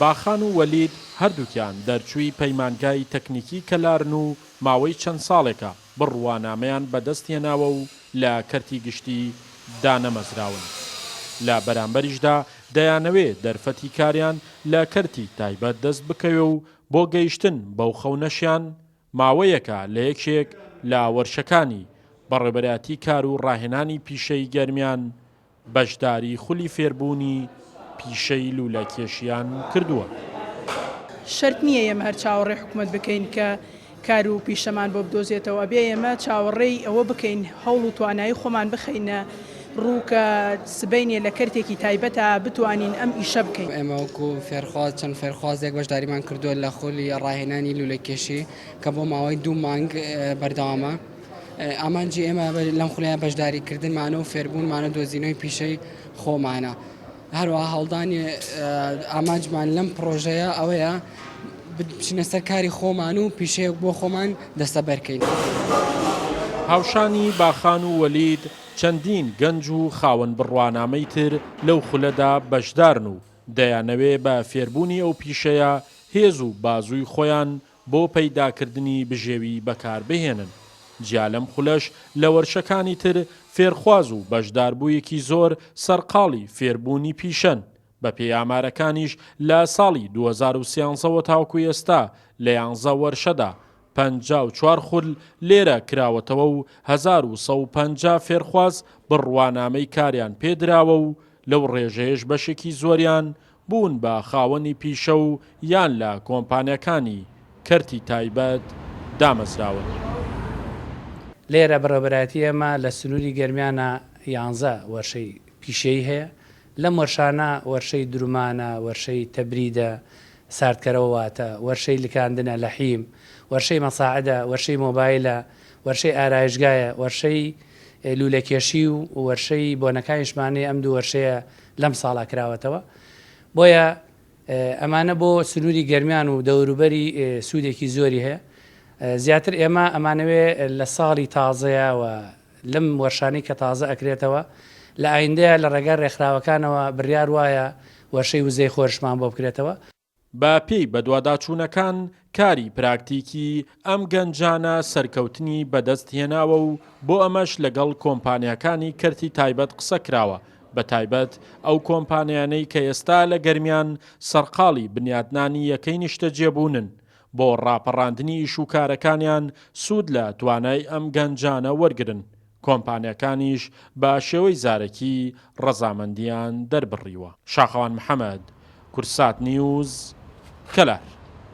باخان و وەلید هەردووکیان دەرچووی پەیمانگای تەکنیکی کەلارن و ماوەی چەند ساڵێکە بڕوانامەیان بەدەستهێناوە و لە کەرتی گشتی دانەمەزراون. لە بەرامبەریشدا دەیانەوێ دەرفەتی کاریان لە کەرتی تایبەت دەست بکەوێ و بۆ گەیشتن بەو خەونەشیان ماوەیەکە لە یەکێک لە وەرشەکانی بەڕێوبەرایەتی کار و ڕاهێنانی پیشەیی گەرمیان بەشداری خولی فێربوونی پیشەی لوولەکێشیان کردووە. شەرت نییە ئێمە هەر چاوەڕێی حکومەت بکەین کە کار و پیشەمان بۆ بدۆزێتەوە، ئەبێ ئێمە چاوەڕێی ئەوە بکەین هەوڵ و توانایی خۆمان بخەینە ڕوو کە سبەینێ لە کەرتێکی تایبەتا بتوانین ئەم ئیشە بکەین. ئێمە وەکو فێرخواز چەند فێرخوازێک بەشداریمان کردووە لە خولی ڕاهێنانی لوولەکێشی کە بۆ ماوەی دوو مانگ بەردەوامە. ئامانجی ئێمە لەم خولەیە بەشداریکردنمانە و فێربوونمانە دۆزینەوەی پیشەی خۆمانە. هەروەها هەوڵدانی ئامانجمان لەم پڕۆژەیە ئەوەیە بچینە سەر کاری خۆمان و پیشەیەک بۆ خۆمان دەستەبەرکەین. هاوشانی باخان و وەلید چەندین گەنج و خاوەن بڕوانامەی تر لەو خولەدا بەشدارن و دەیانەوێ بە فێربوونی ئەو پیشەیە هێز و بازووی خۆیان بۆ پەیداکردنی بژێوی بەکاربهێنن، جیا لەم خولەش لە وەرشەکانی تر فێرخواز و بەشداربوویەکی زۆر سەرقاڵی فێربوونی پیشەن، بەپێی ئامارەکانیش لە ساڵی 2013 وە تاوەکو ئێستا لە یانزە وەرشەدا 54 خول لێرە کراوەتەوە و 1150 فێرخواز بڕوانامەی کاریان پێدراوە و لەو ڕێژەیەش بەشێکی زۆریان بوون بە خاوەنی پیشە و یان لە کۆمپانیاکانی کەرتی تایبەت دامەزراون. لێرە بەڕێوەبەرایەتی ئێمە لە سنووری گەرمیانا یانزە وەرشەی پیشەیی هەیە، لەم وەرشانە وەرشەی درومانە، وەرشەی تەبریدە، ساردکەرەوە واتە، وەرشەی لکاندنە، لەحیم، وەرشەی مەساعدە، وەرشەی مۆبایلە، وەرشەی ئارایشگایە، وەرشەی لوولەکێشی و وەرشەی بۆنەکانیشمان هەیە، ئەم دوو وەرشەیە لەم ساڵە کراوەتەوە بۆیە ئەمانە بۆ سنووری گەرمیان و دەوروبەری سوودێکی زۆری هەیە زیاتر ئێمە ئەمانەوێ لە ساڵی تازەیە و لەم وەرشانەی کە تازە ئەکرێتەوە لە ئایندەیە لە ڕێگای ڕێکخراوەکانەوە بڕیار وایە وەرشەی وزەی خۆرشمان بۆ بکرێتەوە. بە پێی بەدواداچوونەکان کاری پراکتیکی ئەم گەنجانە سەرکەوتنی بەدەست هێناوە و بۆ ئەمەش لەگەڵ کۆمپانیاکانی کەرتی تایبەت قسە کراوە بەتایبەت ئەو کۆمپانیانەی کە ئێستا لە گەرمیان سەرقاڵی بنیاتنانی یەکەی نیشتەجێبوونن بۆ ڕاپەڕاندنی ئیشوکارەکانیان سوود لە توانای ئەم گەنجانە وەرگرن کۆمپانیاکانیش بە شێوەی زارەکی ڕەزامەندییان دەربڕیوە. شاخەوان محەمەد، کوردسات نیوز، کەلار.